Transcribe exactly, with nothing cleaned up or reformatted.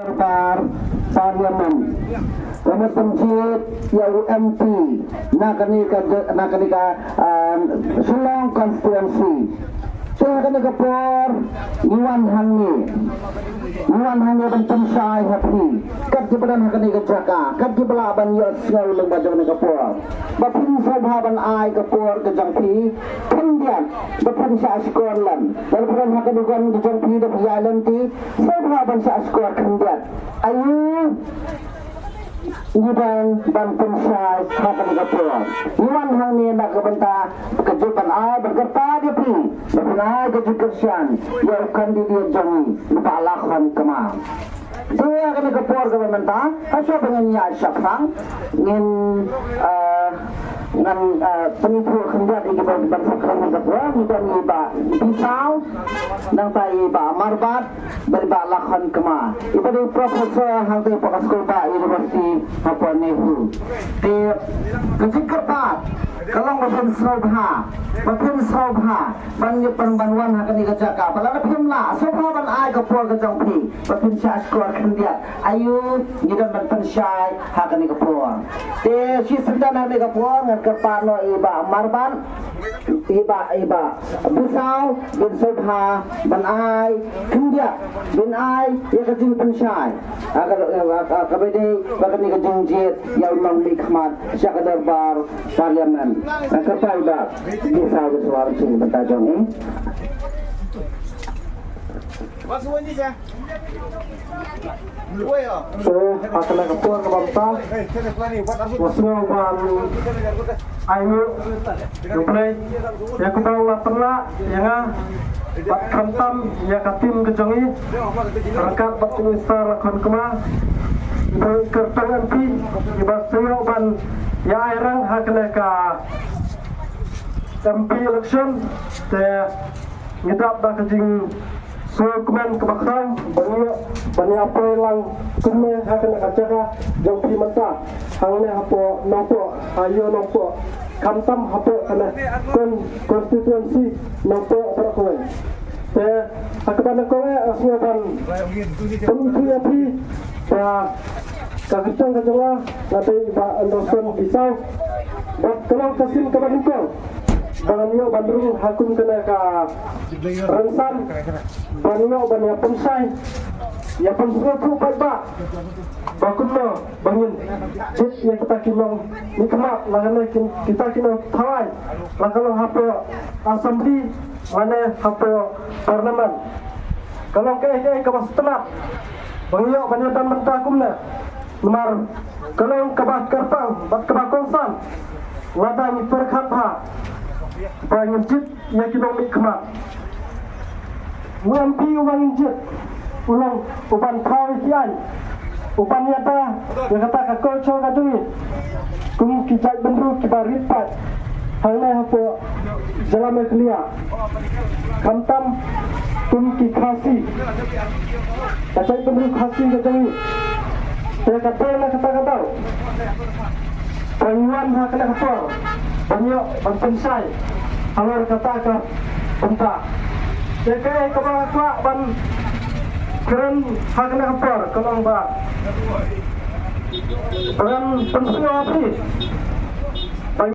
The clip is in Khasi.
Dorbar Parliament. Ka mut ban jied ïa u M P na kane ka, na kane ka, um, Shillong constituency. Te ha kane ka por ngi wan hangne, ngi wan hangne ban pynshai ha phi kat kiba don ha kane ka jaka, kat kiba lah ban ïohsngew lyngba jong kane ka por, ba phin sngewbha ban ai ka por ka jong phi khyndiat, ba phin shah shkor lem. Lada phi don ha ka dukan ka jong phi, da phi ïaid lynti, sngewbha ban shah shkor khyndiat. Aïu ngi dang ban pynshai ha kane ka por? Ngi wan hangne na ka bynta ka jingpynai ban kyrpad ïa phi ba phin ai ka jingkyrshan ïa u candidate jong ngi, u Bah Lakhon Kma. Te ha kane ka por kaba mynta, hashwa ba ngin ïaid shaphrang, ngin, ah, ngan, ah, pynithuh khyndiat ïa kiba ban shaphrang ha kane ka por. Ngi don ïa i Bah Bisaw, nangta i Bah Marbat, bad i Bah Lakhon Kma, iba dei professor hangtei hapoh ka skul bah University hapoh NEHU. Te ka jingkyrpad ka long ba phin sngewbha, ba phin sngewbha ban ïa, ban, ban wan ha kane ka jaka. Ba lada phim lah, sngewbha ban ai ka por ka jong phi ba phin shah shkor khyndiat. Aïu ngi dang ban pynshai ha kane ka por? Te shi syndon ha kane ka por ngan kyrpad noh ïa i Bah Marbat, i Bah, i Bah Bisaw, bin sngewbha ban ai khyndiat, bin ai ïa ka jingpynshai ha ka, ha ka, ha kaba dei ba kane ka jingjied ïa u nongmihkhmat sha ka dorbar Parliament. Ngan kyrpad ïa i Bah Bisaw, Bisaw, ban shim bynta jong i. Te ha kane ka por kaba mynta, nga sngew ban ai nguh U Blei ïa kaba u la pynlah ïa nga bad khamtam ïa ka team ka jong i, ryngkat bad u Minister Lakhon Kma, iba kyrteng M P, iba sngewbha ban ïa ai rang ha kane ka M P election. Te ngi dap da ka jingsngewkmen kaba khraw ban ïa, ban ïa poi lang kumne ha kane ka jaka jong phi mynta, hangne hapoh Nongpoh, ha Ïew Nongpoh, khamtam hapoh kane kon-, constituency Nongpoh baroh kawei. Te ha kaba nyngkong eh, nga sngew ban pynithuh ïa phi ba ka kyrteng ka jong nga, nga dei i Bah Anderson Bisaw. Bad ka long ka sien kaba nyngkong ba ngan ïoh ban rung ha kum kane ka rynsan, ban ïoh ban ïa pynshai, ïa pynsngewthuh paidbah ba kumno ba ngin jied ïa kita ki nongmihkhmat, lane ki, kita ki nongtharai, la ka long hapoh Assembly lane hapoh Parliament. Ka long kaei kaei kaba sngewtynnat ba ngi ïoh ban ïa don mynta kumne. Namar ka long kaba kyrpang bad kaba kongsan lada ngi pyrkhat bha ba ngin jied ïa ki nongmihkhmat. U M P uba ngin jied u long uban thaw ïa ki aiñ, uban ïada ïa kata ka culture ka jong ngi kum ki jaitbynriew kiba rit paid hangne hapoh jylla Meghalaya, khamtam kum ki Khasi, ka jaitbynriew Khasi ka jong ngi. Te ka dei na kata ka daw ba ngi wan ha kane ka por ban ïoh ban pynshai halor kata ka bynta. Te kaei kaba nga kwah ban kren ha kane ka por ka long ba ban pynsngew ha phi